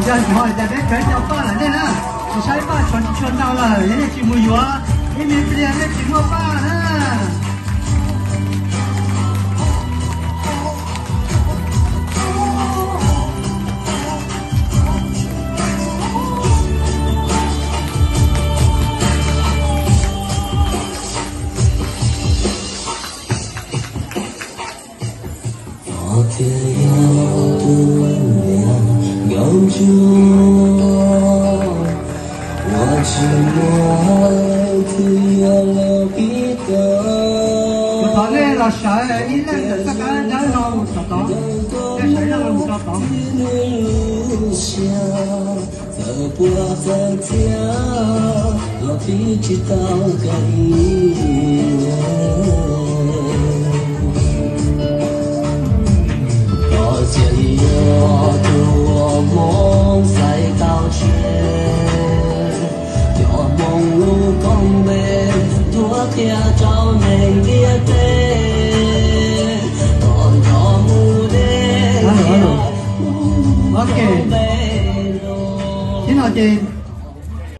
Yog ntawd ces peb khawv cov paj lawm nej na, tsis saib paj tshuav tsis tshua ntau lawm, yog nej tsis mus yuav, ib me pliag nej tsis muaj paj na. Thiaj yog tus niam nkauj ntsuag uas tsis muaj twg yuav los pib tau. Kuv thov nej los sawv ib leeg ntawm txoj kab dawb no mus txog tod, nej sawv ib leeg los mus txog tod. Txawm puas txawm ntxhiab los pib tsis tau kawg li. Koj cia li yog tus uas Hmoob xaiv tau tseg, cov Hmoob lub koob npe tuav qhia rau neeg ntiaj teb, koj nrog mus deb. Ok, thiab no ces